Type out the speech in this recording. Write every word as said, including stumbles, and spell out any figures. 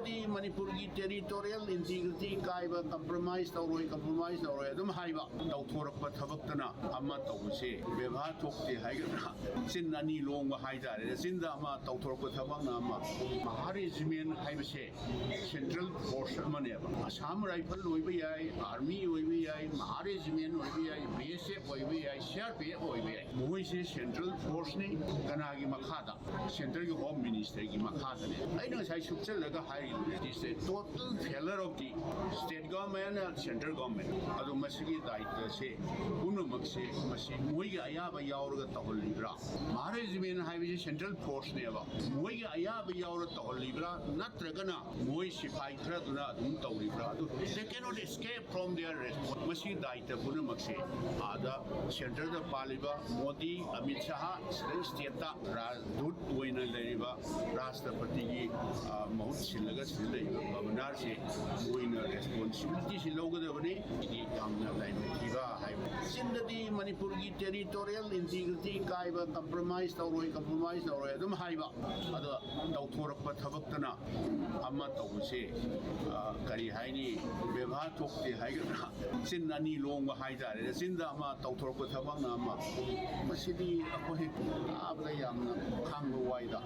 ꯃꯅꯤꯄꯨꯔꯒꯤ territorial integrity ꯀꯥꯏꯕ, compromise ꯇꯧꯔꯣꯏ, compromise ꯇꯧꯔꯣꯏ ꯑꯗꯨꯝ ꯍꯥꯏꯕ, ꯇꯧꯊꯣꯔꯛꯄ ꯊꯕꯛꯇꯅ ꯑꯃ ꯇꯧꯕꯁꯦ ꯕꯦꯕꯥ ꯊꯣꯛꯇꯦ ꯍꯥꯏꯒꯗ꯭ꯔꯥ, ꯆꯤꯟ ꯑꯅꯤ ꯂꯣꯡꯕ ꯍꯥꯏꯇꯥꯔꯦ꯫ ꯆꯤꯟꯗ ꯑꯃ, ꯇꯧꯊꯣꯔꯛꯄ ꯊꯕꯛꯅ ꯑꯃ꯫ ꯃꯍꯥ ꯔꯦꯖꯤꯃꯦꯟ ꯍꯥꯏꯕꯁꯦ ꯁꯦꯟꯇ꯭ꯔꯦꯜ ꯐꯣꯔꯁ ꯑꯃꯅꯦꯕ꯫ ꯑꯁꯥꯝ ꯔꯥꯏꯐꯜ ꯑꯣꯏꯕ ꯌꯥꯏ, ꯑꯥꯔꯃꯤ ꯑꯣꯏꯕ ꯌꯥꯏ, ꯃꯍꯥ ꯔꯦꯖꯤꯃꯦꯟ ꯑꯣꯏꯕ ꯌꯥꯏ, ꯕꯤ ꯑꯦꯁ ꯑꯦꯐ ꯑꯣꯏꯕ ꯌꯥꯏ, ꯁꯤ ꯑꯥꯔ ꯄꯤ ꯑꯦꯐ ꯑꯣꯏꯕ ꯌꯥꯏ, ꯃꯈꯣꯏꯁꯦ ꯁꯦꯟꯇ꯭ꯔꯦꯜ ꯐꯣꯔꯁꯅꯤ꯫ ꯀꯅꯥꯒꯤ ꯃꯈꯥꯗ? ꯁꯦꯟꯇ꯭ꯔꯦꯜꯒꯤ ꯍꯣꯝ ꯃꯤꯅꯤꯁꯇꯔꯒꯤ ꯃꯈꯥꯗꯅꯦ꯫ ꯑꯩꯅ ꯉꯁꯥꯏ ꯁꯨꯞꯆꯜꯂꯒ ꯍꯥꯏꯔꯤꯗꯨꯅꯦ, ꯁꯦ total failure of the state government and central government꯫ ꯑꯗꯣ ꯃꯁꯤꯒꯤ ꯗꯥꯏꯇꯁꯦ ꯄꯨꯝꯅꯃꯛꯁꯦ ꯃꯁꯤ ꯃꯣꯏꯒꯤ ꯑꯌꯥꯕ ꯌꯥꯎꯔꯒ ꯇꯧꯍꯜꯂꯤꯕ꯭ꯔꯥ? ꯃꯍꯥ ꯔꯦꯖꯤꯃꯦꯟ ꯍꯥꯏꯕꯁꯤ ꯁꯦꯟꯇ꯭ꯔꯦꯜ ꯐꯣꯔꯁꯅꯦꯕ꯫ ꯃꯣꯏꯒꯤ ꯑꯌꯥꯕ ꯌꯥꯎꯔ ꯇꯧꯍꯜꯂꯤꯕ꯭ꯔꯥ, ꯅꯠꯇ꯭ꯔꯒꯅ ꯃꯣꯏ ꯁꯤꯐꯥꯏ ꯈꯔꯗꯨꯅ ꯑꯗꯨꯝ ꯇꯧꯔꯤꯕ꯭ꯔꯥ? ꯑꯗꯨ they cannot escape from their responsibility꯫ ꯃꯁꯤ ꯗꯥꯏꯇ ꯄꯨꯝꯅꯃꯛꯁꯦ ꯑꯥꯗ ꯁꯦꯟꯇ꯭ꯔꯗ ꯄꯥꯜꯂꯤꯕ ꯃꯣꯗꯤ, ꯑꯃꯤꯠ ꯁꯥꯍ, ꯁꯤꯗ ꯁ꯭ꯇꯦꯠꯇ ꯔꯥꯖꯗꯨꯠ ꯑꯣꯏꯅ ꯂꯩꯔꯤꯕ ꯔꯥꯁꯇ꯭ꯔꯄꯇꯤꯒꯤ, ꯑ, ꯃꯍꯨꯠ ꯁꯤꯜꯂꯒ ꯁꯤꯗ ꯂꯩꯔꯤꯕ ꯒꯕꯔꯅꯔꯁꯦ ꯃꯣꯏꯅ ꯔꯦꯁꯄꯣꯟꯁꯤꯕꯤꯂꯤꯇꯤꯁꯤ ꯂꯧꯒꯗꯕꯅꯤ꯫ ꯁꯤꯗꯤ ꯌꯥꯝꯅ ꯂꯥꯏꯕꯛ ꯊꯤꯕ ꯍꯥꯏꯕ꯫ ꯆꯤꯟꯗꯗꯤ ꯃꯅꯤꯄꯨꯔꯒꯤ territorial integrity ꯀꯥꯏꯕ, compromise ꯇꯧꯔꯣꯏ, compromise ꯇꯧꯔꯣꯏ ꯑꯗꯨꯝ ꯍꯥꯏꯕ, ꯑꯗꯣ ꯇꯧꯊꯣꯔꯛꯄ ꯊꯕꯛꯇꯅ ꯑꯃ ꯇꯧꯕꯁꯦ, ꯑ, ꯀꯔꯤ ꯍꯥꯏꯅꯤ, ꯕꯦꯕꯥ ꯊꯣꯛꯇꯦ ꯍꯥꯏꯒꯗ꯭ꯔꯥ, ꯆꯤꯟ ꯑꯅꯤ ꯂꯣꯡꯕ ꯍꯥꯏꯇꯥꯔꯦ꯫ ꯆꯤꯟꯗ ꯑꯃ, ꯇꯧꯊꯣꯔꯛꯄ ꯊꯕꯛꯅ ꯑꯃ꯫ ꯃꯁꯤꯗꯤ ꯑꯩꯈꯣꯏ ꯇꯥꯕꯗ ꯌꯥꯝꯅ ꯈꯥꯡꯕ ꯋꯥꯏꯗ꯫